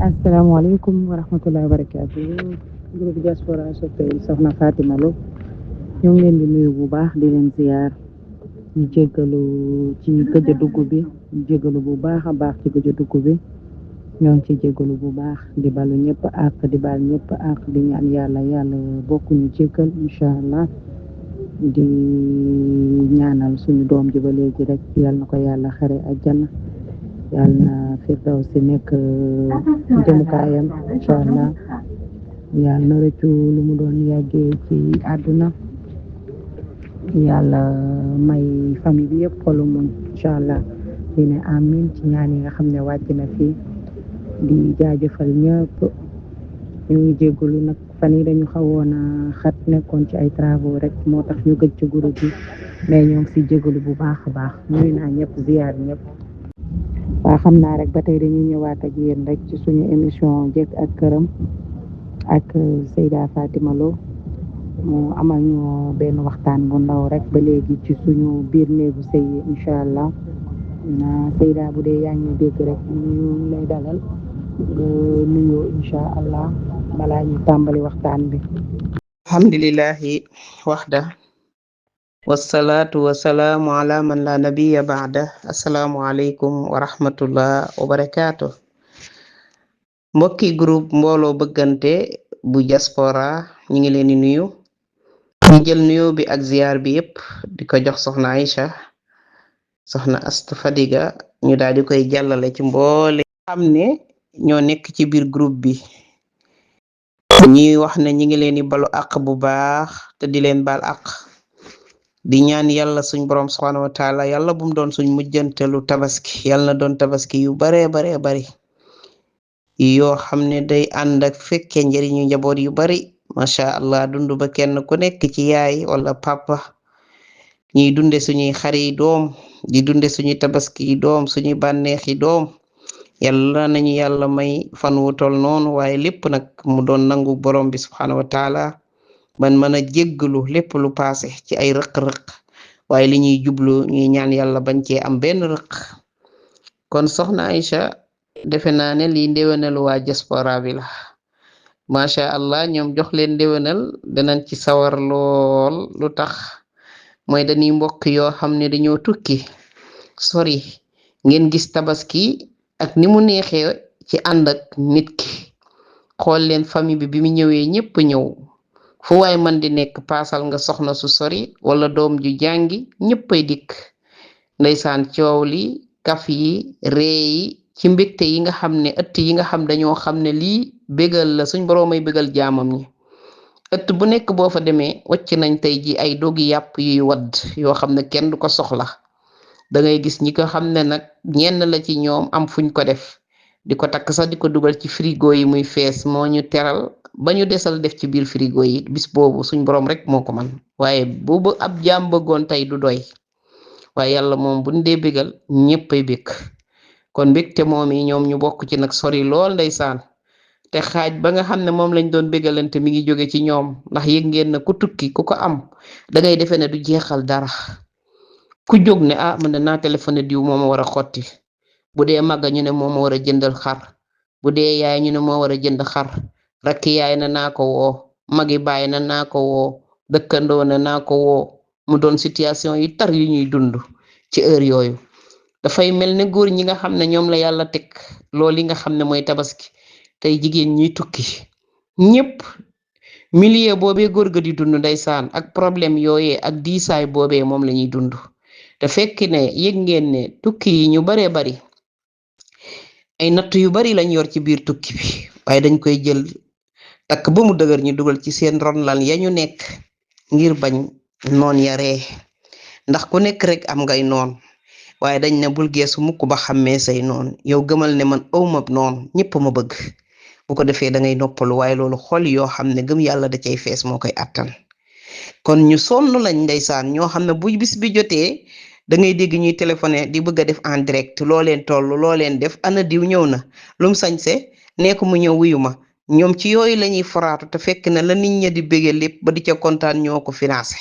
asalaamaaleykum wa rahmatullahi wa barakaatu groupe diaspora soppey soxna Fatima Lo ñu ngi leen di nuyu bu baax di leen ziyaar ñu jéggalu ci gëj a dugg bi ñu jéggalu bu baax a baax ci gëj a dugg bi ñoo ngi ci jéggalu bu baax di balu ñëpp àq di bal ñëpp àq di ñaan yàlla bokk ñu jéggal incha allah di ñaanal suñu doom ji ba léegi rek yàlla na ko yàlla xare àjjana yàlla na firdawsi nekk jëmukaayam incha allah yàlla na rëccu lu mu doon yàggee ci àdduna yàlla may famille bi yëpp xolu muñ incha allah di ne amin ci ñaan yi nga xam ne wàcc na fii di jaajëfal ñëpp ñu ngi jéggalu nag fan yi dañu xawoon a xat nekkoon ci ay travaux rek moo tax ñu gëj ci groupe bi mais ñoo ngi si jéggalu bu baax a baax nuyu naa ñëpp ziyaar ñëpp waa xam naa rek ba tey dañuy ñëwaat ak yéen rek ci suñu émission Jekk ak Këram ak Seyda Fatima Lo mu amal ñu benn waxtaan bu ndaw rek ba léegi ci suñu biir néegu sëy yi incha allah na Seyda bu dee yaa ngi dégg rek ñu lay dalal nga nuyoo incha allah balaa ñu tàmbali waxtaan bi. alhamdulillahi waxda wasalaatu wasalaamu ala man la nabiya baada asalaamu aleykum wa rahmatullah wa barakaatu mbokki groupe mbooloo bëggante bu diaspora ñi ngi leen di nuyu ñu jël nuyoo bi ak ziyaar bi yépp di ko jox soxna Aïcha soxna Astu Fadiga ñu daal di koy jàllale ci mboole xam ne ñoo nekk ci biir groupe bi ñuy wax ne ñi ngi leen di balu àq bu baax te di leen baal àq di ñaan yàlla suñ borom subhanahu wa taala yàlla bum doon suñ mujjantelu tabaski yàlla na doon tabaski yu bare bari yoo xam ne day ànd ak fekke njëriñu njaboot yu bari masha allah dund ba kenn ku nekk ci yaay wala papa ñuy dunde suñuy xari doom di dunde suñuy tabaski doom suñuy bànneexi doom yàlla nañu yàlla may fan wu tol noonu waaye lépp nag mu doon nangu borom bi subhanahu wa taala man mën a jéggalu lépp lu paase ci ay rëq-rëq waaye li ñuy jublu ñuy ñaan yàlla bañ cee am benn rëq kon soxna Aïcha defe naa ne lii ndéwénal waa diaspora bi la macha allah ñoom jox leen ndéwénal danañ ci sawar lool lu tax mooy dañuy mbokk yoo xam ne dañoo tukki sori ngeen gis tabaski ak ni mu neexee ci ànd ak nit ki xool leen famille bi mu ñëwee ñëpp ñëw fu waay man di nekk paasal nga soxna su sori wala doom ju jàngi ñëppay dikk ndeysaan coow li kaf yi ree yi ci mbégte yi nga xam ne ëtt yi nga xam dañoo xam ne lii bégal la suñ boroomay bégal jaamam ñi ëtt bu nekk boo fa demee wàcc nañ tey ji ay dogi yàpp yuy wadd yoo xam ne kenn du ko soxla da ngay gis ñi ko xam ne nag ñenn la ci ñoom am fuñ ko def di ko takk sax di ko dugal ci frigo yi muy fees moo ñu teral ba ñu desal def ci biir frigo yi bis boobu suñ boroom rek moo ko man waaye boobu ab jaam bëggoon tey du doy waaye yàlla moom buñ dee bégal ñéppay békk kon mbégte moom yi ñoom ñu bokk ci nag sori lool ndeysaan te xaaj ba nga xam ne moom lañ doon bégalante mi ngi jóge ci ñoom ndax yëg ngeen na ku tukki ku ko am dangay defee ne du jeexal dara ku jóg ne ah man naa téléphoné diw moo ma war a xotti bu dee màgga ñu ne moo ma war a jëndal xar bu dee yaay ñu ne moo war a jënd xar rakki yaay na naa ko woo magi baay na naa ko woo dëkkandoo na naa ko woo mu doon situation yu tar yu ñuy dund ci heure yooyu dafay mel ne góor ñi nga xam ne ñoom la yàlla teg loolu yi nga xam ne mooy tabaski tey jigéen ñiy tukki ñépp milieu boobee góor ga di dund ndeysaan ak problème yooyee ak diisaay boobee moom la ñuy dund te fekk ne yëg ngeen ne tukki yi ñu baree bari ay natt yu bari lañ yor ci biir tukki bi waaye dañ koy jël takk ba mu dëgër ñu dugal ci seen ronlan ya ñu nekk ngir bañ noon ya ree ndax ku nekk rek am ngay noon waaye dañ ne bul geesu mukk ba xàmmee say noon yow gëmal ne man awmab noon ñépp ma bëgg bu ko defee da ngay noppalu waaye loolu xol yoo xam ne gëm yàlla da cay fees moo koy attan kon ñu sonn lañ ndeysaan ñoo xam ne bu bis bi jotee da ngay dégg ñuy téléphoné di bëgg a def en direct loo leen toll loo leen def ana diw ñëw na lum sañse nee ko mu ñëw wuyu ma ñoom ci yooyu lañuy foraatu te fekk na la nit ña di bëgge lépp ba di ca kontaan ñoo ko financé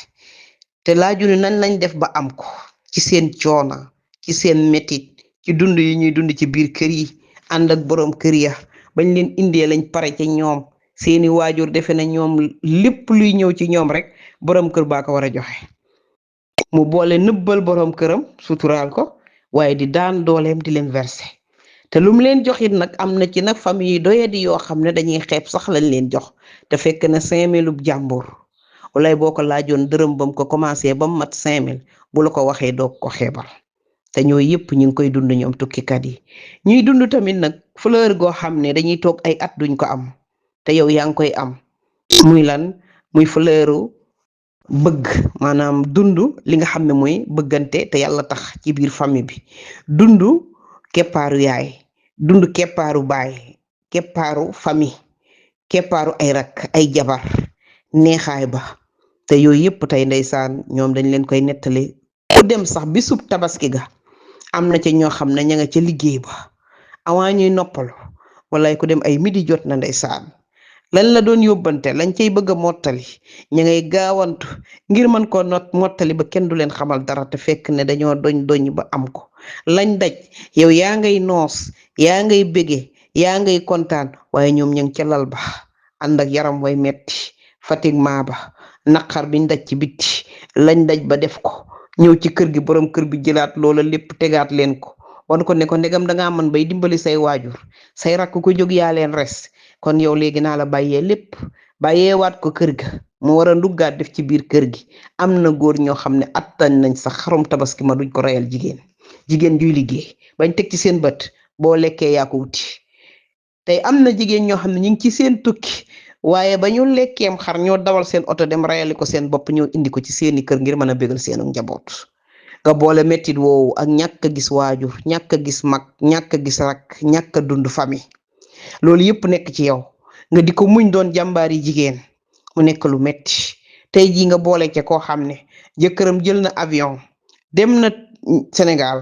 te laaju ni nan lañ def ba am ko ci seen coona ci seen metit ci dund yi ñuy dund ci biir kër yi ànd ak boroom kër ya bañ leen indee lañ pare ci ñoom seeni waajur defe na ñoom lépp luy ñëw ci ñoom rek borom kër baa ko war a joxe mu boole nëbbal borom këram suturaal ko waaye di daan dooleem di leen verser te lu mu leen joxit nag am na ci nag famille yi doyadi yoo xam ne dañuy xeeb sax lañ leen jox te fekk na 5000 jàmbur walay boo ko laajoon dërëm bam ko commencé ba mu mat 5000 bu la ko waxee doog ko xeebal te ñooy yëpp ñu ngi koy dund ñoom tukkikat yi ñuy dund tamit nag fleur goo xam ne dañuy toog ay at duñ ko am te yow yaa ngi koy am muy lan muy fleuru bëgg maanaam dund li nga xam ne mooy bëggante te yàlla tax ci biir famille bi dund keppaaru yaay dund keppaaru baay keppaaru famille keppaaru ay rak ay jabar neexaay ba te yooyu yëpp tey ndeysaan ñoom dañ leen koy nettali ku dem sax bisub tabaski ga am na ca ñoo xam ne ña nga ca liggéey ba avant ñuy noppalu walay ku dem ay midi jot na ndeysaan lan la doon yóbbante lañ cay bëgg a mottali ña ngay gaawantu ngir mën koo mottali ba kenn du leen xamal dara te fekk ne dañoo doñ ba am ko lañ daj yow yaa ngay noos yaa ngay bége yaa ngay kontaan waaye ñoom ña ngi ca lal ba ànd ak yaram way metti fatiguement ba naqar biñ daj ci bitti lañ daj ba def ko ñëw ci kër gi borom kër bi jëlaat loola lépp tegaat leen ko wan ko ne ko ndegam dangaa mën bay dimbali say waajur say rakk ko jóg yaa leen res kon yow léegi naa la bàyyee lépp bàyyeewaat ko kër ga mu war a nduggaat def ci biir kër gi am na góor ñoo xam ne attan nañ sax xarum tabaski ma duñ ko reyal jigéen juy liggéey bañ teg ci seen bët boo lekkee yaa ko wuti tey am na jigéen ñoo xam ne ñu ngi ci seen tukki waaye ba ñu lekkeem xar ñoo dawal seen oto dem reyali ko seen bopp ñoo indi ko ci seeni kër ngir mën a bégal seenu njaboot nga boole mettit woowu ak ñàkk a gis waajur ñàkk a gis mag ñàkk a gis rak ñàkk a dund famille loolu yëpp nekk ci yow nga di ko muñ doon jàmbaari jigéen mu nekk lu metti tey jii nga boole ca koo xam ne jëkkëram jël na avion dem na Sénégal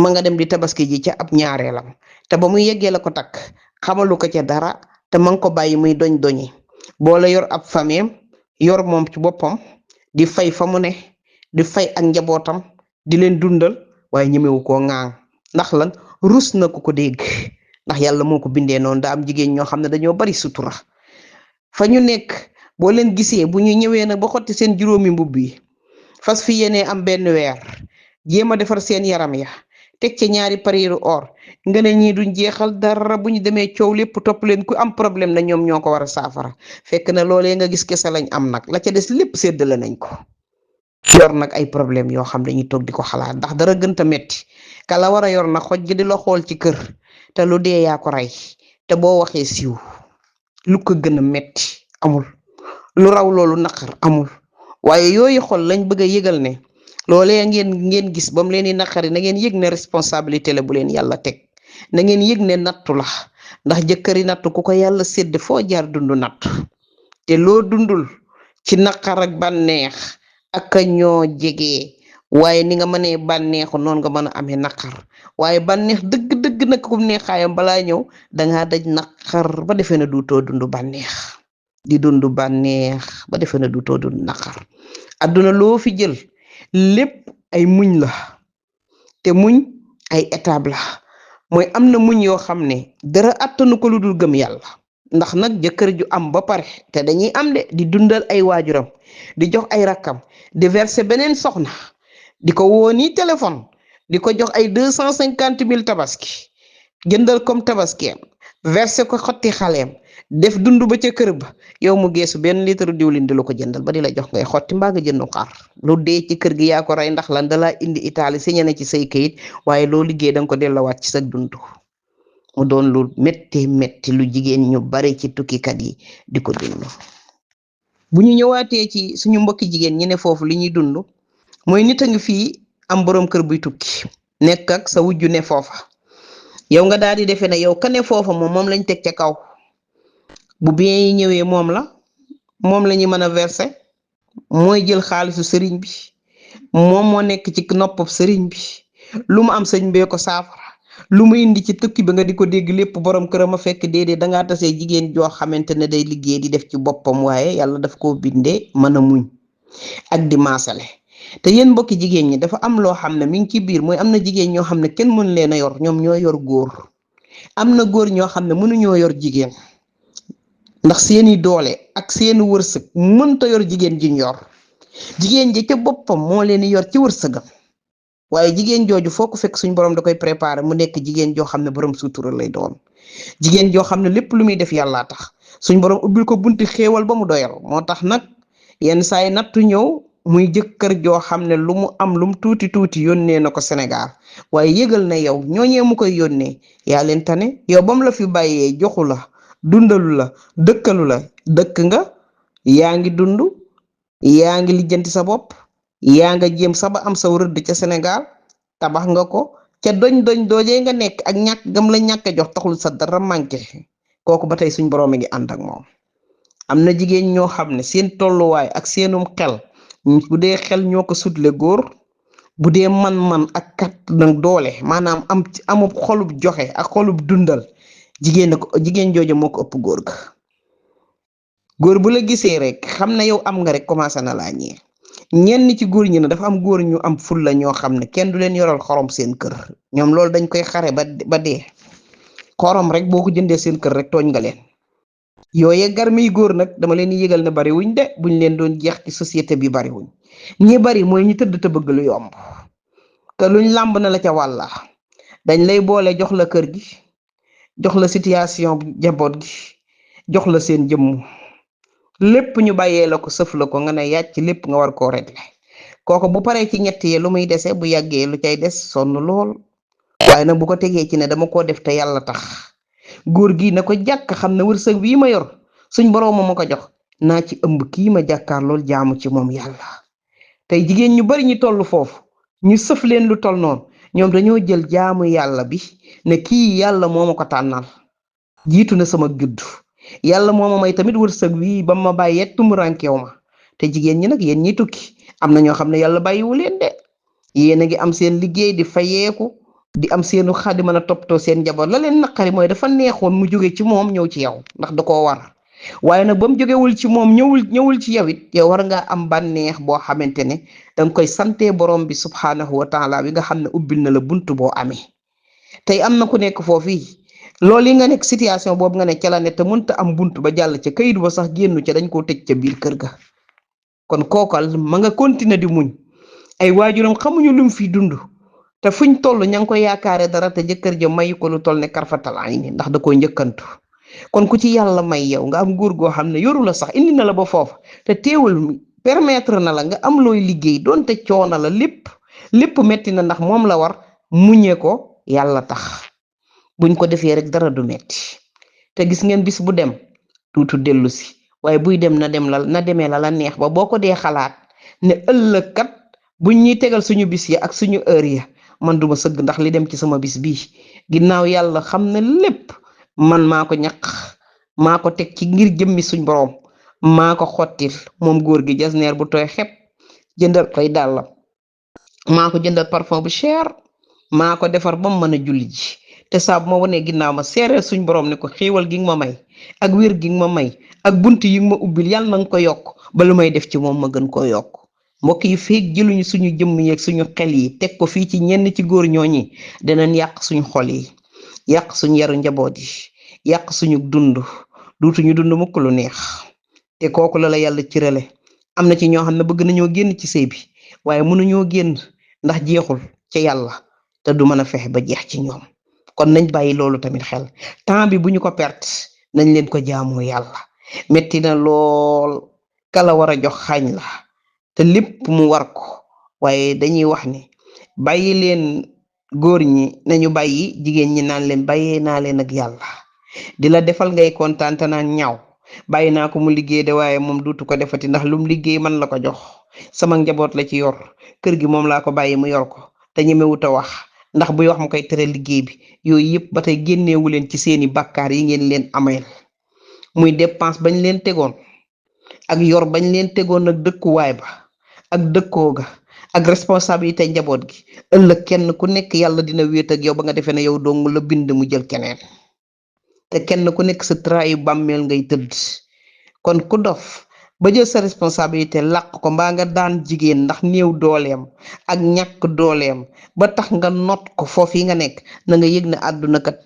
ma nga dem di tabaski ji ca ab ñaareelam te ba muy yeggee la ko takk xamalu ko ca dara te ma nga ko bàyyi muy doñi boole yor ab famille yor moom ci boppam di fay fa mu ne di fay ak njabootam di leen dundal waaye ñemewu koo ŋaang ndax lan rus na ko dégg ndax yàlla moo ko bindee noonu daa am jigéen ñoo xam ne dañoo bari sutura fa ñu nekk boo leen gisee bu ñu ñëwee nag ba xotti seen juróomi mbubb yi fas fi yéene am benn weer jéem a defar seen yaram ya teg ca ñaari pariiru or nga ne ñii duñ jeexal dara bu ñu demee coow lépp topp leen ku am problème na ñoom ñoo ko war a saafara fekk na loolee nga gis kese lañ am nag la ca des lépp séddale nañ ko yor nag ay problème yoo xam dañuy toog di ko xalaat ndax dara gënta metti ka la war a yor nag xoj gi di la xool ci kër te lu dee yaa ko rey te boo waxee siiw lu ko gën a metti amul lu raw loolu naqar amul waaye yooyu xol lañ bëgg a yëgal ne loolee ngeen gis ba mu leen di naqari na ngeen yëg ne responsabilité la bu leen yàlla teg na ngeen yëg ne nattu la ndax jëkkëri nattu ku ko yàlla sédd foo jaar dundu nattu te loo dundul ci naqar ak bànneex ak ñoo jege waaye ni nga mënee bànneexu noonu nga mën a amee naqar waaye bànneex dëgg nag ku neexaayam balaa ñëw dangaa daj naqar ba defee na duutoo dund bànneex di dund bànneex ba defee na duutoo dund naqar adduna loo fi jël lépp ay muñ la te muñ ay étape la mooy am na muñ yoo xam ne dara attanu ko lu dul gëm yàlla ndax nag jëkkër ju am ba pare te dañuy am de di dundal ay waajuram di jox ay rakkam di verser beneen soxna di ko woo nii téléphone di ko jox ay 250 000 tabaski jëndal comme tabaski verser ko xotti xaleem def dund ba ca kër ba yow mu geesu benn litre diwlin di la ko jëndal ba di la jox ngay xotti mbaa nga jëndu xar lu dee ci kër gi yaa ko rey ndax lan dalaa indi Italie signé na ci say kayit waaye loo liggéey danga ko delloowaat ci sa dund mu doon lu metti lu jigéen ñu bari ci tukkikat yi di ko dund bu ñu ñëwaatee ci suñu mbokki jigéen ñi ne foofu li ñuy dund mooy nit a ngi fii am boroom kër buy tukki nekk ak sa wujju ne foofa yow nga daal di defee ne yow ka ne foofa moom lañ teg ca kaw bu bien yi ñëwee moom la ñu mën a verser mooy jël xaalisu sëriñ bi moom moo nekk ci noppam sëriñ bi lu mu am sëñ bee ko saafara lu mu indi ci tukki bi nga di ko dégg lépp borom këram a fekk déedéet dangaa tasee jigéen joo xamante ne day liggéey di def ci boppam waaye yàlla daf koo bindee mën a muñ ak di maasale te yéen mbokki jigéen ñi dafa am loo xam ne mi ngi ci biir mooy am na jigéen ñoo xam ne kenn mën leen a yor ñoom ñoo yor góor am na góor ñoo xam ne mënuñoo yor jigéen ndax seeni doole ak seeni wërsëg mënta yor jigéen ji yor jigéen ji ca boppam moo leen yor ci wërsëgam waaye jigéen jooju foo ko fekk suñ borom da koy préparer mu nekk jigéen joo xam ne borom sutura lay doon jigéen joo xam ne lépp lu muy def yàllaa tax suñ borom ubbil ko bunti xéewal ba mu doyal moo tax nag yenn saa yi nattu ñëw muy jëkkër joo xam ne lu mu am lu mu tuuti tuuti yónnee na ko Sénégal waaye yëgal na yow ñooñee mu koy yónnee yaa leen tane yow ba mu la fi bàyyee joxu la dundalu la dëkkalu la dëkk nga yaa ngi dund yaa ngi lijjanti sa bopp yaa nga jéem sa ba am sa rëdd ca Sénégal tabax nga ko ca doñ doojee nga nekk ak ñàkk gam la ñàkk a jox taxul sa dara manqué kooku ba tey suñ borom mi ngi ànd ak moom. am na jigéen ñoo xam ne seen tolluwaay ak seenum xel bu dee xel ñoo ko sutle góor bu dee man-man ak kat nag doole maanaam amub xolub joxe ak xolub dundal jigéen jooju moo ko ëpp góor ga góor bu la gisee rek xam na yow am nga rek commencé na laa ñee ñenn ci góor ñi ne dafa am góor ñu am ful la ñoo xam ne kenn du leen yoral xorom seen kër ñoom loolu dañ koy xare ba dee xorom rek boo ko jëndee seen kër rek tooñ nga leen yooye garmiy góor nag dama leen yëgal ne bari wuñ de buñ leen doon jeex ci société bi bari wuñ ñi bari mooy ñu tëdd te bëgg lu yomb te luñ làmb na la ca wàlla dañ lay boole jox la kër gi jox la situation jaboot gi jox la seen jëmm lépp ñu bàyyee la ko sëf la ko nga ne yàcc lépp nga war koo régler kooku bu paree ci ñett yi lu muy dese bu yàggee lu cay des sonn lool waaye nag bu ko tegee ci ne dama koo def te yàlla tax góor gi na ko jàkk xam ne wërsëg bii ma yor suñ boroom ma ko jox naa ci ëmb kii ma jàkkaar lool jaamu ci moom yàlla tey jigéen ñu bari ñu toll foofu ñu sëf leen lu toll noonu ñoom dañoo jël jaamu yàlla bi ne kii yàlla moo ma ko tànnal jiitu na sama juddu yàlla moo ma may tamit wërsëg wi ba ma bàyyee tumurankeew ma te jigéen ñi nag yéen ñi tukki am na ñoo xam ne yàlla bàyyiwu leen de yéen a ngi am seen liggéey di fayeeku di am seenu xadi mën a toppatoo seen njaboot la leen naqari mooy dafa neexoon mu jóge ci moom ñëw ci yow ndax da koo war waaye nag ba mu jógewul ci moom ñëwul ci yow it yow war ngaa am bànneex boo xamante ne danga koy sante borom bi subhaanahu wa taala bi nga xam ne ubbil na la buntu boo amee tey am na ku nekk foofii loolu yi nga nekk situation boobu nga ne ca la ne te mënta am buntu ba jàll ca kayit ba sax génnu ca dañ koo tëj ca biir kër ga kon kookal ma nga continuer di muñ ay waajuram xamuñu lum fi dund te fuñ toll ña ngi koy yaakaare dara te jëkkër ja mayu ko lu toll ne karfatal ay ni ndax da koy njëkkantu kon ku ci yàlla may yow nga am góor goo xam ne yoru la sax indi na la ba foofu te teewul permettre na la nga am looy liggéey doonte coono la lépp metti na ndax moom la war muñe ko yàlla tax buñ ko defee rek dara du metti te gis ngeen bis bu dem tuutu dellu si waaye buy dem na demee la neex ba boo ko dee xalaat ne ëllëg kat buñ ñuy tegal suñu bis yi ak suñu heure ya man duma sëgg ndax li dem ci sama bis bii ginnaaw yàlla xam ne lépp man maa ko ñaq maa ko teg ci ngir jëmmi suñ borom maa ko xottil moom góor gi jasneer bu tooy xepp jëndal koy dàllam maa ko jëndal parfum bu cher maa ko defar ba mu mën a julli ji te saa bu ma wanee ginnaaw ma seereel suñ borom ne ko xéewal gi nga ma may ak wér gi nga ma may ak bunt yi nga ma ubbil yàlla na nga ko yokk ba lu may def ci moom ma gën koo yokk mbokk yi feeg jëluñu suñu jëmm yeeg suñu xel yi teg ko fii ci ñenn ci góor ñooñi danañ yàq suñu xol yi yàq suñu yaru njaboot yi yàq suñu dund duutuñu dund mukk lu neex te kooku la yàlla cirale am na ci ñoo xam ne bëgg nañoo génn ci sëy bi waaye mënuñoo génn ndax jeexul ca yàlla te du mën a fexe ba jeex ci ñoom kon nañ bàyyi loolu tamit xel temps bi bu ñu ko perte nañ leen ko jaamoo yàlla metti na lool kala war a jox xañ la te lépp mu war ko waaye dañuy wax ne bàyyi leen góor ñi nañu bàyyi jigéen ñi naan leen bàyyee naa leen ak yàlla di la defal ngay kontaan te naan ñaaw bàyyi naa ko mu liggéey de waaye moom duutu ko defati ndax lum liggéey man la ko jox sama njaboot la ci yor kër gi moom laa ko bàyyi mu yor ko te ñemewut a wax ndax buy wax mu koy tere liggéey bi yooyu yëpp ba tey génneewu leen ci seeni bàkkaar yi ngeen leen ameel muy dépense bañ leen tegoon ak yor bañ leen tegoon ak dëkkuwaay ba ak dëkkoo ga ak responsabilité njaboot gi ëllëg kenn ku nekk yàlla dina wéet ak yow ba nga defee ne yow dong la bind mu jël keneen te kenn ku nekk sa trayu bàmmeel ngay tëdd kon ku dof ba jël sa responsabilité làq ko mbaa nga daan jigéen ndax néew dooleem ak ñàkk dooleem ba tax nga not ko foofu yi nga nekk na nga yëg ne àdduna kat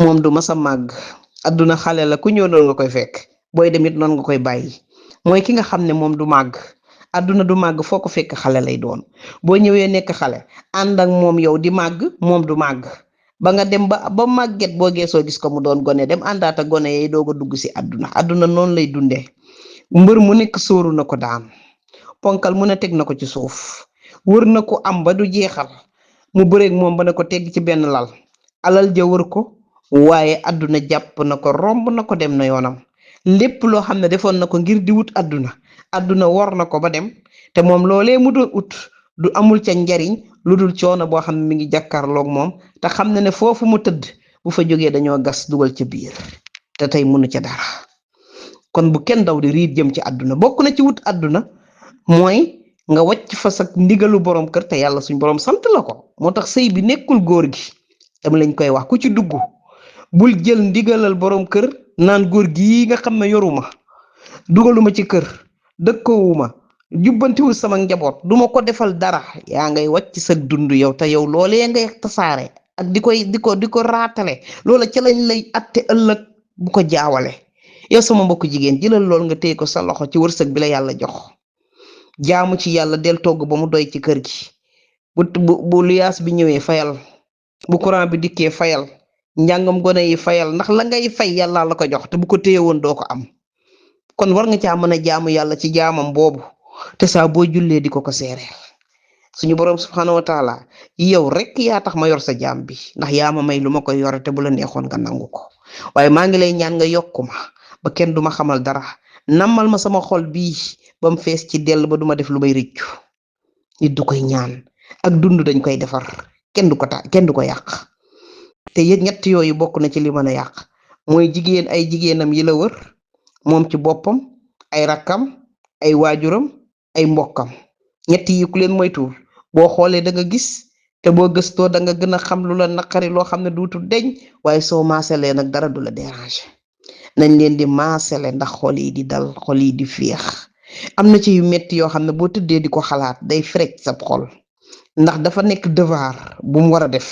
moom du masa màgg. Adduna xale la ku ñëw noonu nga koy fekk booy demit noonu nga koy bàyyi mooy ki nga xam ne moom du màgg. Adduna du màgg foo ko fekk xale lay doon boo ñëwee nekk xale ànd ak moom yow di màgg moom du màgg ba nga dem ba màgget boo geesoo gis ko mu doon gone dem àndaata gone yay doog a dugg si adduna noonu lay dundee. Mbër mu nekk sóoru na ko daan ponkal mu ne teg na ko ci suuf wër na ko am ba du jeexal mu bëreeg moom ba ne ko tegg ci benn lal alal ja wër ko waaye adduna jàpp na ko romb na ko dem na yoonam lépp loo xam ne defoon na ko ngir di wut adduna war na ko ba dem te moom loolee mu doon ut du amul ca njariñ lu dul coono boo xam ne mi ngi jàkkaarloog moom te xam na ne foofu mu tëdd bu fa jógee dañoo gas dugal ca biir te tey mënu ca dara. kon bu kenn daw di riit jëm ci adduna bokk na ci wut adduna mooy nga wàcc fa sa ndigalu borom kër te yàlla suñ borom sant la ko moo tax sëy bi nekkul góor gi dama lañ koy wax ku ci dugg bul jël ndigalal borom kër naan góor gi nga xam ne yoruma dugaluma ci kër dëkkoowuma jubbantiwul sama njaboot duma ko defal dara yaa ngay wàcc sa dund yow te yow loolee ngay tasaare ak di ko raatale loola ca lañ lay atte ëllëg bu ko jaawale. yow sama mbokku jigéen jëlal lool nga téye ko sa loxo ci wërsëg bi la yàlla jox jaamu ci yàlla del togg ba mu doy ci kër gi bu liyaas bi ñëwee fayal bu courant bi dikkee fayal njàngam gone yi fayal ndax la ngay fay yàlla la ko jox te bu ko téye woon doo ko am kon war nga caa mën a jaamu yàlla ci jaamam boobu te saa boo jullee di ko seereel suñu borom subhanahu wa taala yow rek yaa tax ma yor sa jaam bi ndax yaa ma may lu ma koy yore te bu la neexoon nga nangu ko waaye maa ngi lay ñaan nga yokku ma ba kenn duma xamal dara nammal ma sama xol bii ba mu fees ci dell ba duma def lu may rëccu nit du koy ñaan ak dund dañ koy defar kenn du ko yàq te yéen ñett yooyu bokk na ci li mën a yàq mooy jigéen ay jigéenam yi la wër moom ci boppam ay rakkam ay waajuram ay mbokkam ñett yi ku leen moytuwul boo xoolee da nga gis te boo gëstoo da nga gën a xam lu la naqari loo xam ne duutul deñ waaye soo maasalee nag dara du la déranger nañ leen di maasale ndax xol yi di dal xol yi di féex am na ci yu metti yoo xam ne boo tëddee di ko xalaat day frej sab xol ndax dafa nekk devoir bu mu war a def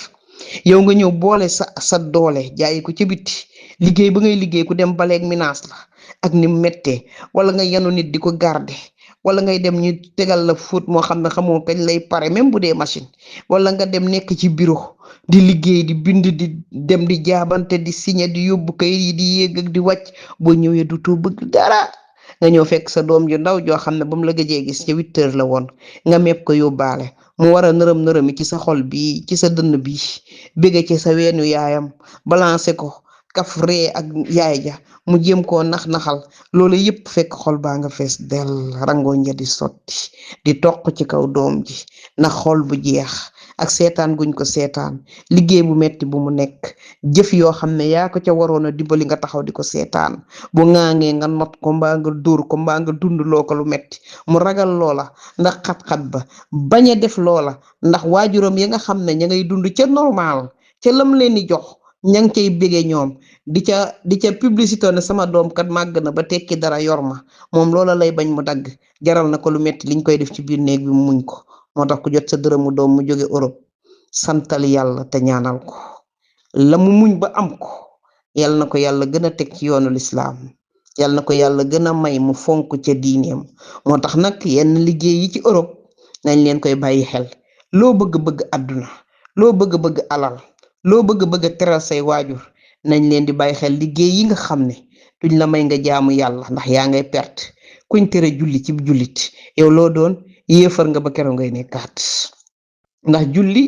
yow nga ñëw boole sa doole jaayi ko ci biti liggéey ba ngay liggéey ku dem baleeg minaas la ak ni mettee wala nga yanu nit di ko garder wala ngay dem ñu tegal la fóot moo xam ne xamoo kañ lay pare même bu dee machine wala nga dem nekk ci bureau di liggéey di bind di dem di jaabante di signé di yóbbu kayit yi di yéeg ak di wàcc boo ñëwee du too bëgg dara nga ñëw fekk sa doom ju ndaw joo xam ne ba mu la gëjee gis ca 8 heures la woon nga mepp ko yóbbaale mu war a nërëm ci sa xol bii ci sa dënn bii bége ci sa weenu yaayam balancé ko kaf ree ak yaay ja mu jéem koo naxal loolu yëpp fekk xol baa nga fees del rangooñ ja di sotti di toq ci kaw doom ji ndax xol bu jeex ak seetaan guñ ko seetaan liggéey bu metti bu mu nekk jëf yoo xam ne yaa ko ca waroon a dimbali nga taxaw di ko seetaan bu ŋaangee nga not ko mbaa nga dóor ko mbaa nga dund loo ko lu metti mu ragal loola ndax xat-xat ba bañ a def loola ndax waajuram ya nga xam ne ña ngay dund ca normal ca lam leen di jox ña ngi cay bégee ñoom di ca publicité ne sama doom kat màgg na ba tekki dara yor ma moom loola lay bañ mu dagg jaral na ko lu metti liñ koy def ci biir néeg bi mu muñ ko moo tax ku jot sa dërëmu doom mu jóge Europe santal yàlla te ñaanal ko la mu muñ ba am ko yal na ko yàlla gën a teg ci yoonu lislaam yal na ko yàlla gën a may mu fonk ca diineem moo tax nag yenn liggéey yi ci Europe nañ leen koy bàyyi xel loo bëgg-bëgg àdduna loo bëgg-bëgg alal loo bëgg-bëgg teral say waajur nañ leen di bàyyi xel liggéey yi nga xam ne duñ la may nga jaamu yàlla ndax yaa ngay perte kuñ tere julli ci jullit yow loo doon yéefar nga ba keroog ngay nekkaat ndax julli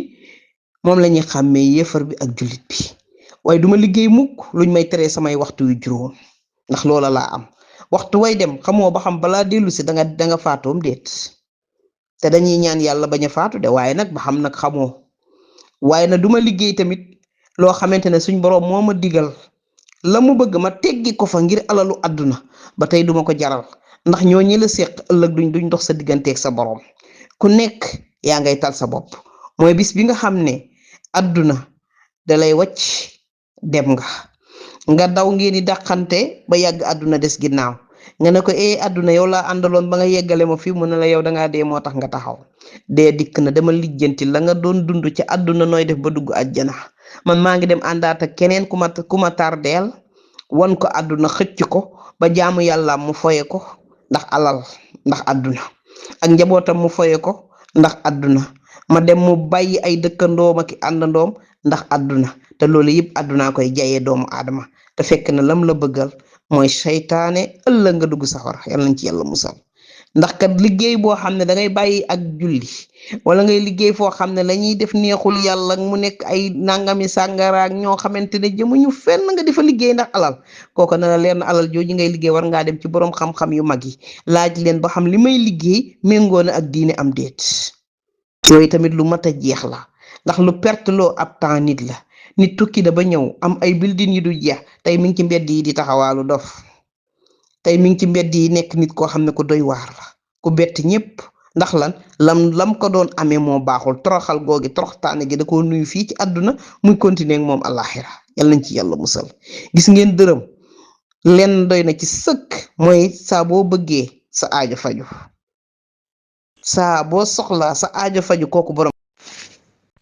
moom la ñuy xàmmee yéefar bi ak jullit bi waaye duma liggéey mukk luñ may teree samay waxtu yu juróom ndax loola laa am waxtu way dem xamoo ba xam balaa dellu si danga faatoom déet te dañuy ñaan yàlla bañ a faatu de waaye nag ba xam nag xamoo waaye nag duma liggéey tamit loo xamante ne suñ boroom moo ma digal la mu bëgg ma teggi ko fa ngir alalu àdduna ba tey duma ko jaral ndax ñoo ñi la séq ëllëg duñ dox sa digganteeg sa boroom ku nekk yaa ngay tal sa bopp mooy bis bi nga xam ne àdduna dalay wacc dem nga daw ngeen di dàqante ba yàgg àdduna des ginnaaw nga ne ko àdduna yow laa àndaloon ba nga yeggale ma fii mu ne la yow dangaa dee moo tax nga taxaw dee dikk na dama lijjanti la nga doon dund ci àdduna nooy def ba dugg àjjana man maa ngi dem àndaat ak keneen ku ma tardeel wan ko àdduna xëcc ko ba jaamu yàlla mu foye ko ndax alal ndax àdduna ak njabootam mu foye ko ndax àdduna ma dem mu bàyyi ay dëkkandoom ak àndandoom ndax àdduna te loolu yëpp àddunaa koy jayee doomu aadama te fekk na lam la bëggal mooy seytaane ëllëg nga dugg safara yàlla nañ ci yàlla musal ndax kat liggéey boo xam ne da ngay bàyyi ak julli wala ngay liggéey foo xam ne la ñuy def neexul yàlla mu nekk ay nangami sàngaraak ñoo xamante ne jëmuñu fenn nga di fa liggéey ndax alal kooku na la leer na alal jooju ngay liggéey war ngaa dem ci boroom xam-xam yu mag yi laaj leen ba xam li may liggéey méngoo na ak diine am déet yooyu tamit lu mat a jeex la ndax lu perte loo ab temps nit la nit tukki da ba ñëw am ay building yi du jeex tey mi ngi ci mbedd yi di taxawaalu dof tey mi ngi ci mbedd yi nekk nit koo xam ne ku doy waar la ku bett ñëpp ndax lan lam ko doon amee moo baaxul toroxal googi toroxtaane gi da koo nuyu fii ci àdduna muy continuer ak moom àllaaxira yàlla nañ ci yàlla musal gis ngeen dërëm lenn doy na ci sëkk mooy saa boo bëggee sa aajo faju saa boo soxlaa sa aajo faju kooku borom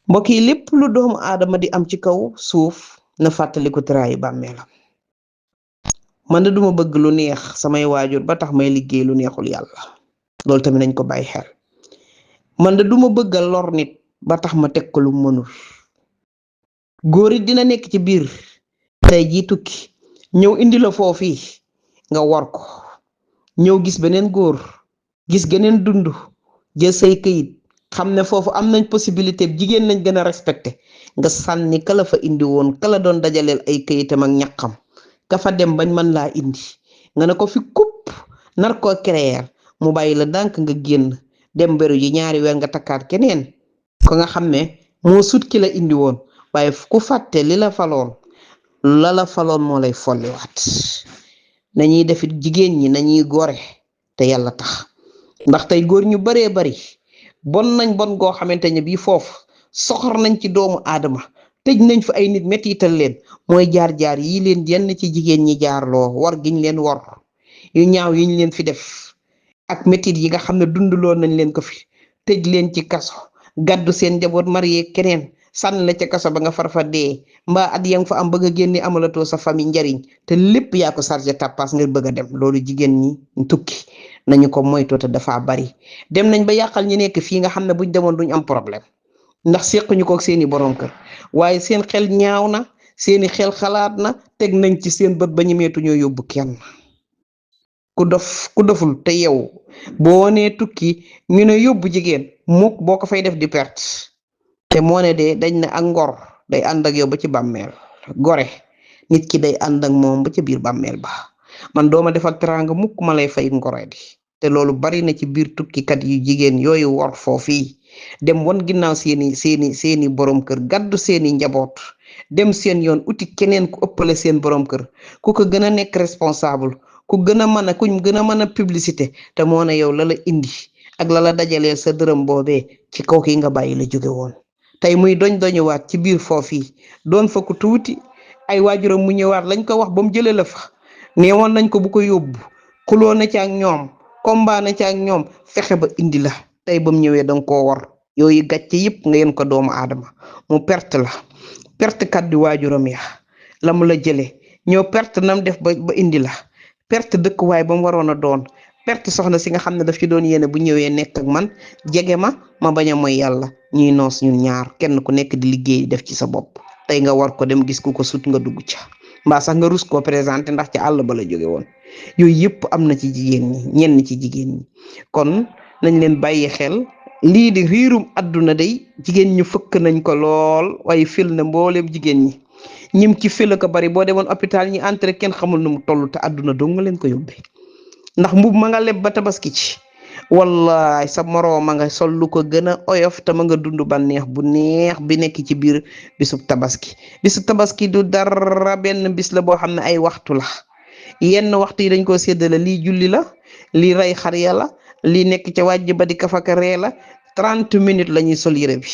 mbokk yi lépp lu doomu aadama di am ci kaw suuf na fàttaliku tiraayu bàmmeelam man de duma bëgg lu neex samay waajur ba tax may liggéey lu neexul yàlla loolu tamit nañ ko bàyyi xel man de duma bëggal lor nit ba tax ma teg ko lu mënul góor it dina nekk ci biir tey jii tukki ñëw indi la foofii nga war ko ñëw gis beneen góor gis geneen dund jël say këyit xam ne foofu am nañ possibilité jigéen nañ gën a respecté nga sànni kala fa indi woon kala doon dajaleel ay këyitam ak ñaqam ka fa dem bañ mën laa indi nga ne ko fi kupp nar koo créer mu bàyyi la dànk nga génn dem beru ji ñaari weer nga takkaat keneen ko nga xam ne moo sut ki la indi woon waaye ku fàtte li la faloon la faloon moo lay folliwaat nañuy defit jigéen ñi nañuy gore te yàlla tax ndax tey góor ñu baree bari bon nañ bon goo xamante ne bii foofu soxor nañ ci doomu aadama tëj nañ fa ay nit mettital leen mooy jaar-jaar yi leen yenn ci jigéen ñi jaarloo war giñ leen war yu ñaaw yiñ leen fi def ak mettit yi nga xam ne dundloo nañ leen ko fi tëj leen ci kaso gàddu seen njaboot marié keneen sànn la ca kaso ba nga farfa dee mbaa at ya nga fa am bëgg a génne amalatoo sa famille njariñ te lépp yaa ko chargé tappaas ngir bëgg a dem loolu jigéen ñi tukki nañu ko moytoo te dafa bari dem nañ ba yàqal ñu nekk fii nga xam ne buñ demoon duñ am problème ndax sequñu ko ak seeni borom kër waaye seen xel ñaaw na seeni xel xalaat na teg nañ ci seen bët ba ñemeetu ñoo yóbbu kenn ku doful te yow boo nee tukki ñu ne yóbbu jigéen mukk boo ko fay def di perte te moo ne de dañ ne ak ngor day ànd ak yow ba ci bàmmeel gore nit ki day ànd ak moom ba ci biir bàmmeel ba man dooma defal teraanga mukk ma lay fay ngore di te loolu bari na ci biir tukkikat yu jigéen yooyu war foofii dem wan ginnaaw seeni borom kër gàddu seeni njaboot dem seen yoon uti keneen ku ëppale seen borom kër ku ko gën a nekk responsable ku gën a mën a kuñ gën a mën a publicité te moo ne yow la la indi ak la la dajaleel sa dërëm boobee ci kaw ki nga bàyyi la jóge woon tey muy doñuwaat ci biir foofii doon fa ku tuuti ay waajuram mu ñëwaat lañ ko wax ba mu jëlee la fa neewoon nañ ko bu ko yóbbu xuloo na ci ak ñoom combat na ci ak ñoom fexe ba indi la tey ba mu ñëwee danga koo war yooyu gàcce yëpp nga yéen ko doomu aadama mu perte la perte kat di waajuram ya la mu la jëlee ñëw perte nam def ba indi la perte dëkkuwaay ba mu waroon a doon perte soxna si nga xam ne daf ci doon yéene bu ñëwee nekk ak man jege ma bañ a mooy yàlla ñuy noos ñun ñaar kenn ku nekk di liggéey def ci sa bopp tey nga war ko dem gis ku ko sut nga dugg ca mbaa sax nga rus koo présenté ndax ci àll ba la jóge woon yooyu yëpp am na ci jigéen ñi ñenn ci jigéen ñi kon nañ leen bàyyi xel lii di riirum àdduna day jigéen ñu fëkk nañ ko lool waaye fil na mbooleem jigéen ñi ñim ci fil ko bari boo demoon hôpital ñi entré kenn xamul nu mu toll te àdduna dong nga leen ko yóbbee ndax mbub ma nga leb ba tabaski ci wallaay sa moroom ma nga sol lu ko gën a oyof te ma nga dund bànneex bu neex bi nekk ci biir bisub tabaski du dara benn bis la boo xam ne ay waxtu la yenn waxtu yi dañ koo séddale lii julli la lii rey xar ya la lii nekk ca wàjj ba di kafaka ree la 30 minutes la ñuy sol yére bi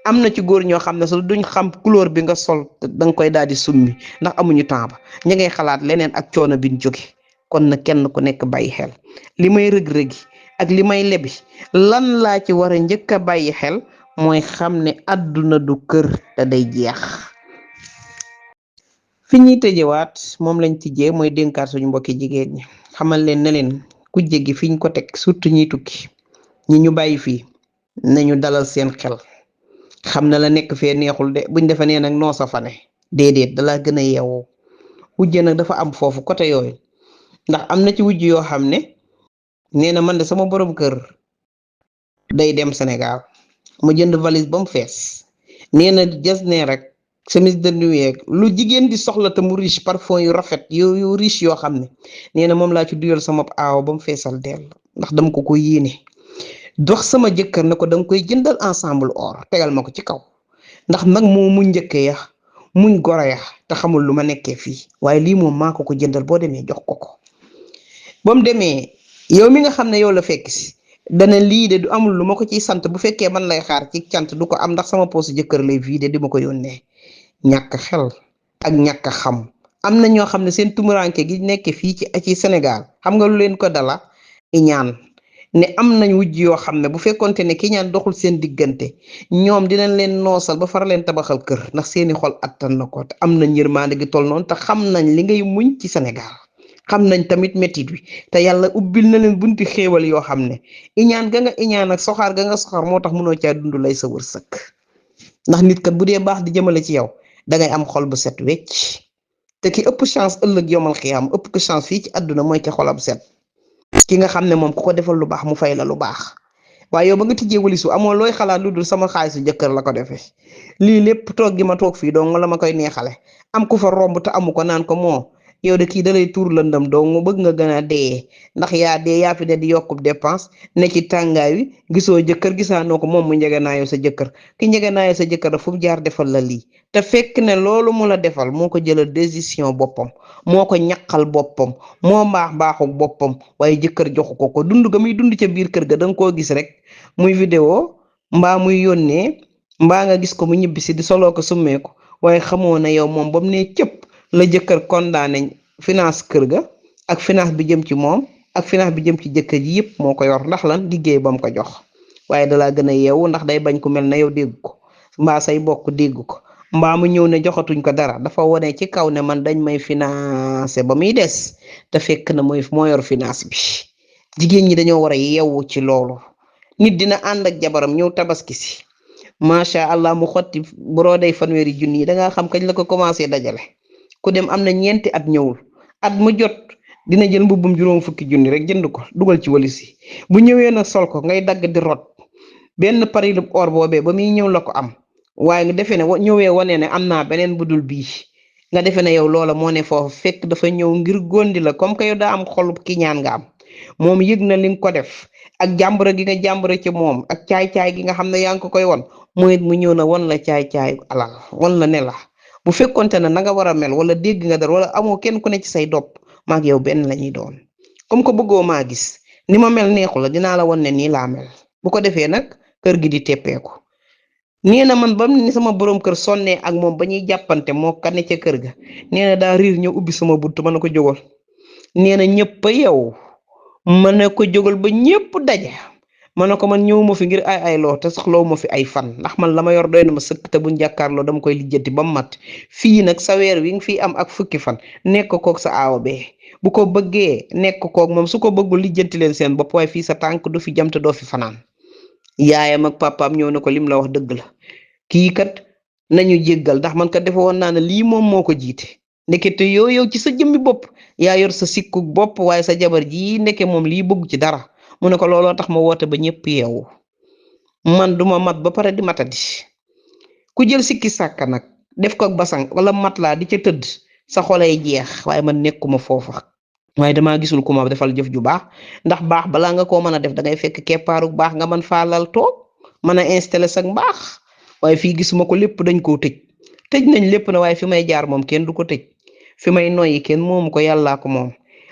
am na ci góor ñoo xam ne sax duñ xam couleur bi nga sol da nga koy daal di summi ndax amuñu temps ba ña ngay xalaat leneen ak coono biñ jóge kon na kenn ku nekk bàyyi xel li may rëg-rëgi ak li may lebi lan laa ci war a njëkk a bàyyi xel mooy xam ne àdduna du kër te day jeex fi ñuy tëjewaat moom lañ tijjee mooy dénkaat suñu mbokki jigéen ñi xamal leen ne leen ku jéggi fiñ ko teg surtout ñiy tukki ñi ñu bàyyi fii nañu dalal seen xel xam na la nekk fee neexul de buñ defa nee nag noo sa fane déedéet dalaa gën a yeewoo wujje nag dafa am foofu côté yooyu ndax am na ci wujj yoo xam ne nee na man de sama borom kër day dem Sénégal ma jënd valise ba mu fees nee na jas ne rek chemise de nuit lu jigéen di soxla te mu riche parfum yu rafet yu riche yoo xam ne nee na moom laa ci duyal sama aaw ba mu feesal dell ndax dama ko yéene dox sama jëkkër ne ko danga koy jëndal ensemble or tegal ma ko ci kaw ndax nag moo muñ njëkkee ya muñ goro ya te xamul lu ma nekkee fii waaye lii moom maa ko jëndal boo demee jox ko ba mu demee yow mi nga xam ne yow la fekk si dana lii de du amul lu ma ko ciy sant bu fekkee man lay xaar ci cant du ko am ndax sama poosu jëkkër lay vidé di ma ko yónnee ñàkk xel ak ñàkk xam am na ñoo xam ne seen tumuranke gi nekk fii ci Sénégal xam nga lu leen ko dala iñaan ne am nañ wujj yoo xam ne bu fekkonte ne ki ñaan doxul seen diggante ñoom dinañ leen noosal ba far leen tabaxal kër ndax seeni xol attan na ko te am nañ yërmande gi toll noonu te xam nañ li ngay muñ ci Sénégal xam nañ tamit métit wi te yàlla ubbil na leen bunti xéewal yoo xam ne iñaan ga nga iñaan ak soxaar ga nga soxaar moo tax mënoo caa dund lay sa wërsëg ndax nit kat bu dee baax di jëmale ci yow dangay am xol bu set wecc te ki ëpp chance ëllëg yomal xiyaam ëpp ko chance fii ci àdduna mooy ki xolam set ki nga xam ne moom ku ko defal lu baax mu fay la lu baax waaye yow ba nga tijjee walisu amoo looy xalaat lu dul sama xaalisu jëkkër la ko defee lii lépp toog gi ma toog fii dong la ma koy neexale am ku fa romb te amu ko naan ko moo yow de kii dalay tuur lëndam dong bëgg nga gën a dee ndax yaa dee yaa fi ne di yokkub dépense ne ci tàngaay wi gisoo jëkkër gisaanoo ko moom mu njegenaayoo sa jëkkër ki njegenaayoo sa jëkkër fu mu jaar defal la lii te fekk ne loolu mu la defal moo ko jëlal décision boppam moo ko ñaqal boppam moo baaxu boppam waaye jëkkër joxu ko dund ga muy dund ca biir kër ga danga koo gis rek muy vidéo mbaa muy yónnee mbaa nga gis ko mu ñibbisi di soloo ko summee ko waaye xamoo na yow moom ba mu ne cëpp la jëkkër condamné finance kër ga ak finance bi jëm ci moom ak finance bi jëm ci jëkkër ji yëpp moo ko yor ndax lan liggéey ba mu ko jox waaye dalaa gën a yeewu ndax day bañ ku mel na yow dégg ko mbaa say bokk dégg ko mbaa mu ñëw ne joxatuñ ko dara dafa wone ci kaw ne man dañ may financé ba muy des te fekk na moo yor finance bi jigéen ñi dañoo war a yeewu ci loolu nit dina ànd ak jabaram ñëw tabaski si macha allah mu xotti brodey fanweeri junni yi dangaa xam kañ la ko commencé dajale ku dem am na ñeenti at ñëwul at mu jot dina jël mbubbum juróom fukki junni rek jënd ko dugal ci walis yi bu ñëwee nag sol ko ngay dagg di rot benn parilu or boobee ba muy ñëw la ko am waaye nga defee ne ñëwee wane ne am naa beneen budul bii nga defee ne yow loola moo ne foofu fekk dafa ñëw ngir gondi la comme que yow daa am xolub ki ñaan nga am moom yëg na li nga ko def ak jàmbura gi nga jàmbura ci moom ak caay-caay gi nga xam ne yaa ngi ko koy won mooy mu ñëw na won la caay-caay alal won la ne la bu fekkonte ne na nga war a mel wala dégg nga dara wala amoo kenn ku ne ci say dopp maag yow benn la ñuy doon comme que bëggoo maa gis ni ma mel neexu la dinaa la won ne nii laa mel bu ko defee nag kër gi di teppeeku nee na man ba ni sama borom kër sonnee ak moom ba ñuy jàppante moo kane ca kër ga nee na daa riir ñëw ubbi sama buntu mën na ko jógal nee na ñëpp a yow mën na ko jógal ba ñëpp daje ma ne ko man ñëw ma fi ngir ay loo te soxlawu ma fi ay fan ndax man la ma yor doy na ma sëkk te buñ jàkkaarloo dama koy lijjanti ba mu mat fii nag sa weer wi nga fi am ak fukki fan nekk koog sa aawa bee bu ko bëggee nekk koog moom su ko bëggul lijjanti leen seen bopp waaye fii sa tànk du fi jam te doo fi fanaan yaayam ak papaam ñëw na ko lim la wax dëgg la kii kat nañu jéggal ndax man kat defe woon naa ne lii moom moo ko jiite ndekete yow ci sa jëmmi bopp yaa yor sa sikku bopp waaye sa jabar ji ndeke moom lii bëgg ci dara mu ne ko looloo tax ma woote ba ñëpp yeewu man duma mat ba pare di matadi ku jël sikki sàkka nag def ko ak basang wala mat laa di ca tëdd sa xolay jeex waaye man nekkuma foofa waaye damaa gisul ku ma defal jëf ju baax ndax baax balaa nga koo mën a def dangay fekk keppaaru baax nga mën faalal toog mën a installé sag mbaax waaye fii gisuma ko lépp dañ koo tëj nañ lépp na waaye fi may jaar moom kenn du ko tëj fi may noyyi kenn moomu ko yàllaa ko moom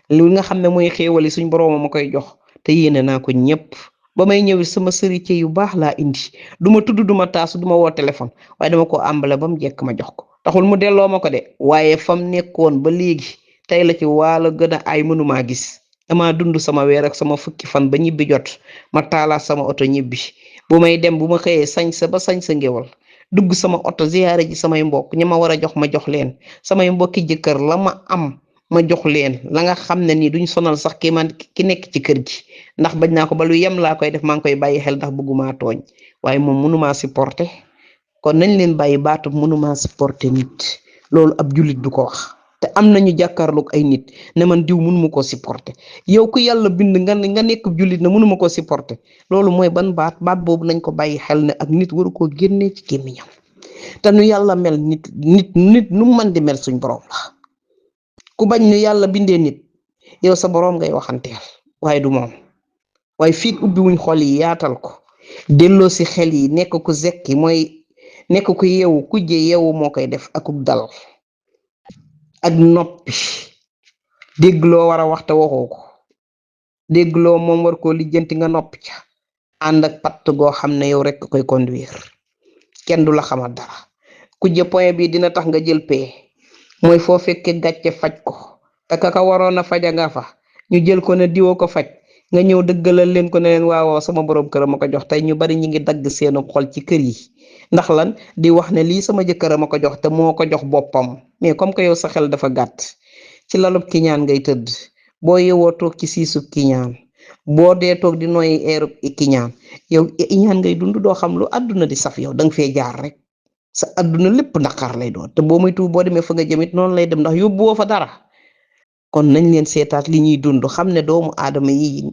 li nga xam ne mooy xéewali suñ borooma ma koy jox te yéene naa ko ñëpp ba may ñëwi sama sëriñ yu baax laa indi duma tudd duma taasu duma woo téléphone waaye dama ko àmbale ba mu jekk ma jox ko taxul mu delloo ma ko de waaye fam nekkoon ba léegi tey la ci waala gën a ay mënumaa gis dama dund sama weer ak sama fukki fan ba ñibbi jot ma taalaat sama oto ñibbi bu may dem bu ma xëyee sañ sa ba sañ sa ngéwal dugg sama oto ziyaare ji samay mbokk ña ma war a jox ma jox leen samay mbokki jëkkër la ma am ma jox leen la nga xam ne nii duñ sonal sax ki nekk ci kër gi ndax bañ naa ko ba lu yem laa koy def maa ngi koy bàyyi xel ndax bëgguma tooñ waaye moom mënumaa supporter kon nañ leen bàyyi baatu mënumaa supporter nit loolu ab jullit du ko wax te am nañu jàkkaarloog ay nit ne man diw mënuma koo supporter yow ku yàlla bind nga nekk jullit ne mënuma koo supporter loolu mooy ban baat boobu nañ ko bàyyi xel ne ak nit waru koo génnee ci gémmiñam te nu yàlla mel nit nu man di mel suñ borom la ku bañ nu yàlla bindee nit yow sa borom ngay waxanteel waaye du moom waaye fii ubbi wuñ xol yi yaatal ko delloo si xel yi nekk ku zekki mooy nekk ku yeewu kujje yeewu moo koy def akub dal ak noppi déggloo war a waxte waxoo ko déggloo moom war koo lijjanti nga noppi ca ànd ak patt goo xam ne yow rek koy conduire kenn du la xamal dara kujje point bi dina tax nga jël pee mooy foo fekkee gàcce faj ko te ka waroon a faja nga fa ñu jël ko ne diwoo ko faj nga ñëw dëggalal leen ko ne leen waawoo sama borom kër ma ko jox tey ñu bari ñi ngi dagg seenu xol ci kër yi ndax lan di wax ne lii sama jëkkër ma ko jox te moo ko jox boppam mais comme que yow sa xel dafa gàtt ci lalub kiñaan ngay tëdd boo yewoo toog ci siisub kiñaan boo dee toog di nooy eerub kiñaan yow iñaan ngay dund doo xam lu àdduna di saf yow danga fee jaar rek sa àdduna lépp naqar lay doon te boo muy tuub boo demee fa nga jëmit noonu lay dem ndax yóbbuwoo fa dara kon nañ leen seetaat li ñuy dund xam ne doomu aadama yi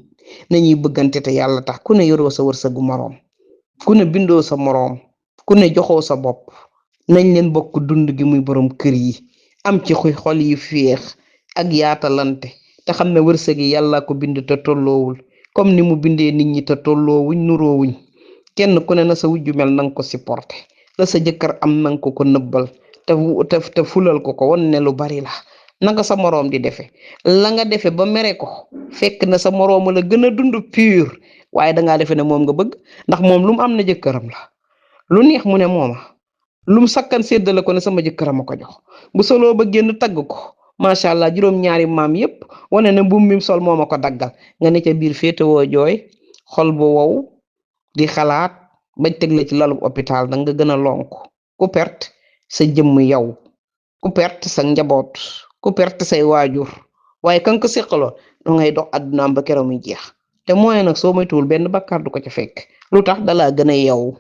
nañuy bëggante te yàlla tax ku ne yoroo sa wërsëgu moroom ku ne bindoo sa moroom ku ne joxoo sa bopp nañ leen bokk dund gi muy borom kër yi am ci xol yi féex ak yaatalante te xam ne wërsëg yi yàlla ko bind te tolloowul comme ni mu bindee nit ñi te tolloowuñ nuroowuñ kenn ku ne na sa wujju mel nanga ko supporté la sa jëkkër am nanga ko nëbbal te fulal ko won ne lu bari la nanga sa moroom di defe la nga defe ba mere ko fekk na sa moroom la gën a dund pur waaye dangaa defe ne moom nga bëgg ndax moom lu mu am na jëkkëram la lu neex mu ne mooma lu mu sakkan séddale ko ne sama jëkkëram a ko jox bu soloo ba génn tagg ko macha allah juróom-ñaari maam yépp wane ne mbuum mi sol mooma ko daggal nga ne ca biir féetewoo jooy xol bu wow di xalaat bañ teg la ci lalub hôpital da nga gën a lonk ku perte sa jëmm yow ku perte sa njaboot ku perte say waajur waaye kan ko séqaloo da ngay dox àddunaam ba keroog muy jeex te mooy nag soo moytuwul benn bakkaar du ko ca fekk lu tax dalaa gën a yeewu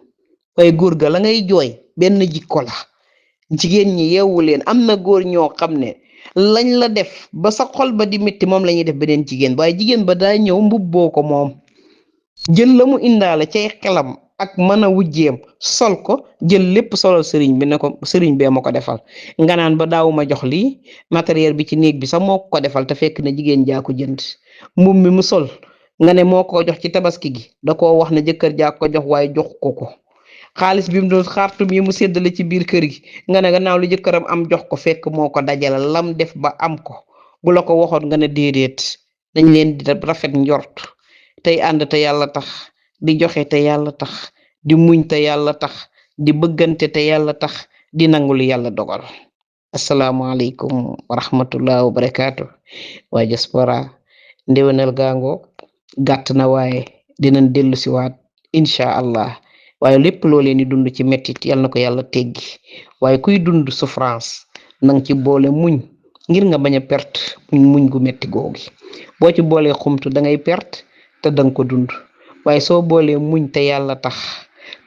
waaye góor ga la ngay jooy benn jikko la jigéen ñi yeewu leen am na góor ñoo xam ne lañ la def ba sa xol ba di métti moom la ñuy def beneen jigéen waaye jigéen ba daa ñëw mbubboo ko moom jël la mu indaale cay xelam ak mën a wujjeem sol ko jël lépp solal sëriñ bi ne ko sëriñ bee ma ko defal nga naan ba daawuma jox lii matériel bi ci néeg bi sax moo ko defal te fekk na jigéen jaa ko jënd mbubb mi mu sol nga ne moo ko jox ci tabaski gi da koo wax ne jëkkër jaa ko jox waaye jox ko xaalis bi mu doon xaartum yi mu séddale ci biir kër gi nga ne gannaaw lu jëkkëram am jox ko fekk moo ko dajale lam def ba am ko bu la ko waxoon nga ne déedéet dañ leen di rafet njort tey ànd te yàlla tax di joxe te yàlla tax di muñ te yàlla tax di bëggante te yàlla tax di nangul yàlla dogal asalaamaaleykum wa rahmatullah wa barakaatu waa diaspora ndéwénal gaango gàtt na waaye dinañ dellu si waat incha allah waaye lépp loo leen di dund ci mettit yal na ko yàlla teggi waaye kuy dund souffrance nang ci boole muñ ngir nga bañ a perte muñ gu metti googi boo ci boolee xumtu da ngay perte te danga ko dund waaye soo boolee muñ te yàlla tax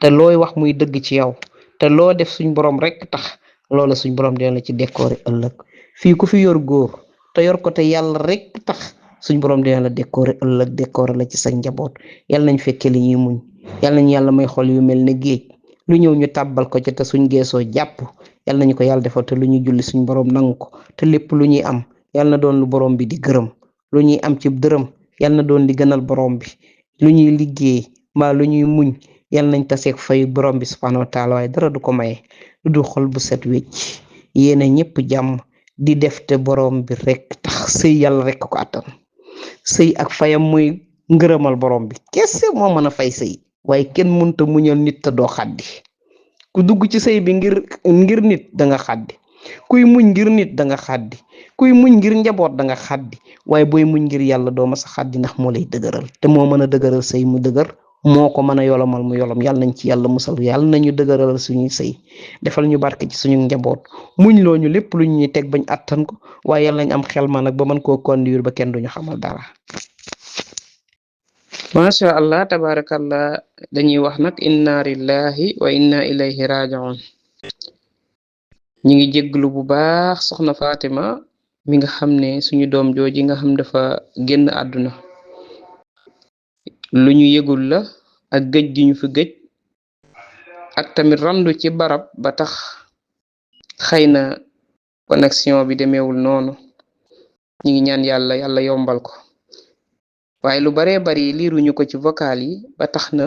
te looy wax muy dëgg ci yow te loo def suñ borom rek tax loola suñ borom dina la ci décorer ëllëg fii ku fi yor góor te yor ko te yàlla rek tax suñ borom dina la décorer ëllëg décorer la ci sa njaboot yàlla nañ fekke li ñuy muñ yàlla nañ yàlla may xol yu mel ne géej lu ñëw ñu tàbbal ko ci te suñ geesoo jàpp yàlla nañu ko yàlla defal te lu ñuy julli suñ borom nangu ko te lépp lu ñuy am yàlla na doon lu borom bi di gërëm lu ñuy am ci dërëm yàlla na doon li gënal borom bi lu ñuy liggéey mbaa lu ñuy muñ yàlla nañ taseeg fay borom bi subhanahu wa taala waaye dara du ko maye lu du xol bu set wecc yéena ñëpp jàmm di def te borom bi rek tax sëy yàlla rek ko attan sëy ak fayam muy ngërëmal borom bi kese moo mën a fay sëy waaye kenn mënta muñal nit te doo xaddi ku dugg ci sëy bi ngir nit da nga xaddi kuy muñ ngir nit da nga xaddi kuy muñ ngir njaboot da nga xaddi waaye booy muñ ngir yàlla doo ma sa xaddi ndax moo lay dëgëral te moo mën a dëgëral sëy mu dëgër moo ko mën a yolomal mu yolom. yàlla nañ ci yàlla musal, yàlla nañu dëgëral suñuy sëy, defal ñu barke ci suñu njaboot, muñ loo ñu lépp lu ñuy teg bañ attan ko, waaye yàlla nañ am xel ma nag ba mën koo conduire ba kenn duñu xamal dara. macha allah tabarakallah. dañuy wax nag inna lillahi wa inna ilayhi raji'un. ñi ngi jégglu bu baax soxna Fatima mi nga xam ne suñu doom jooji nga xam dafa génn àdduna. lu ñu yëgul la ak gëj gi ñu fi gëj, ak tamit randu ci barab ba tax xëy na connexion bi demeewul noonu. ñi ngi ñaan yàlla yàlla yombal ko, waaye lu baree bari liiruñu ko ci vocal yi ba tax na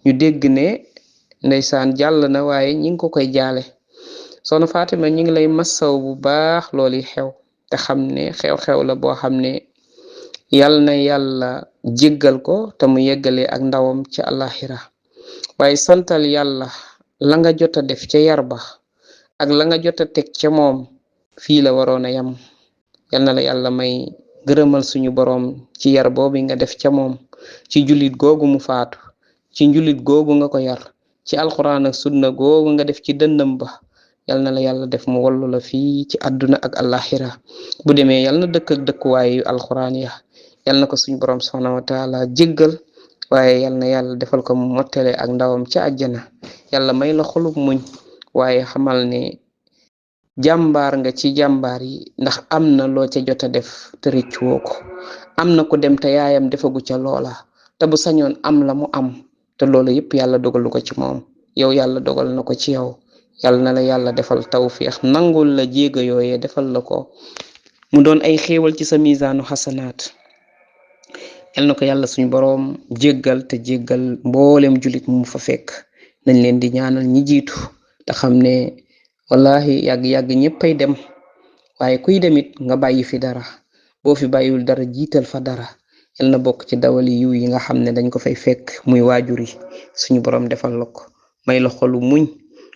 ñu dégg ne ndeysaan jàll na, waaye ñi ngi ko koy jaale. soxna Fatima ñi ngi lay massaw bu baax loolu xew, te xam ne xew-xew la boo xam ne yàlla na yàlla jéggal ko te mu yeggalee ak ndawam ci àllaxira. waaye santal yàlla la nga jot a def ca yar ba ak la nga jot a teg ca moom fii la waroon a yam. yal na la yàlla may gërëmal suñu boroom ci yar boobu nga def ca moom, ci jullit googu mu faatu, ci njullit googu nga ko yar, ci alxuraan ak sunna googu nga def ci dënnam ba. yal na la yàlla def mu wallu la fii ci àdduna ak àllaxira. bu demee yal na dëkk ak dëkkuwaayu alxuraan ya. yal na ko suñu boroom subhanahu wa taala jéggal, waaye yal na yàlla defal ko mu mottale ak ndawam ca àjjana. yàlla may la xolub muñ, waaye xamal ne jàmbaar nga ci jàmbaar yi, ndax am na loo ca jot a def te rëccuwoo ko. am na ku dem te yaayam defagu ca loola, te bu sañoon am la mu am, te loolu yëpp yàlla dogalu ko ci moom. yow yàlla dogal na ko ci yow. yàlla na la yàlla defal tawfiix, nangul la jéego yooyee, defal la ko mu doon ay xéewal ci sa misaanu xasanaat. yal na ko yàlla suñu boroom jéggal te jéggal mboolem julit mu fa fekk. nañ leen di ñaanal ñi jiitu te xam ne wallahi yàgg-yàgg ñëppay dem, waaye kuy demit nga bàyyi fi dara. boo fi bàyyiwul dara jiital fa dara. yal na bokk ci dawali yiw yi nga xam ne dañ ko fay fekk muy waajur yi. suñu boroom defal la ko, may la xolu muñ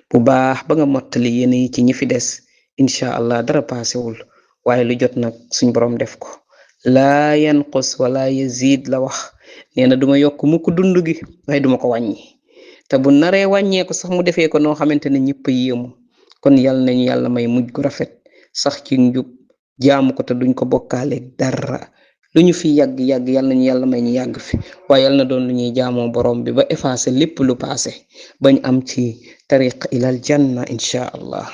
bu baax ba nga mottali yéen yi ci ñi fi des. incha allah dara paasewul, waaye lu jot nag suñu boroom def ko. laa yanqus wala yazid la wax. nee na duma yokk mukk dund gi, waaye duma ko wàññi. te bu naree wàññeeku sax mu defee ko noo xamante ne ñëpp a yéemu. kon yal nañu yàlla may mujj gu rafet, sax ci njub, jaamu ko te duñ ko bokkaale dara. lu ñu fi yàgg-yàgg yal nañu yàlla may ñu yàgg fi, waaye yal na doon lu ñuy jaamoo borom bi ba effacer lépp lu passé bañ am ci tariq ilal janna incha allah.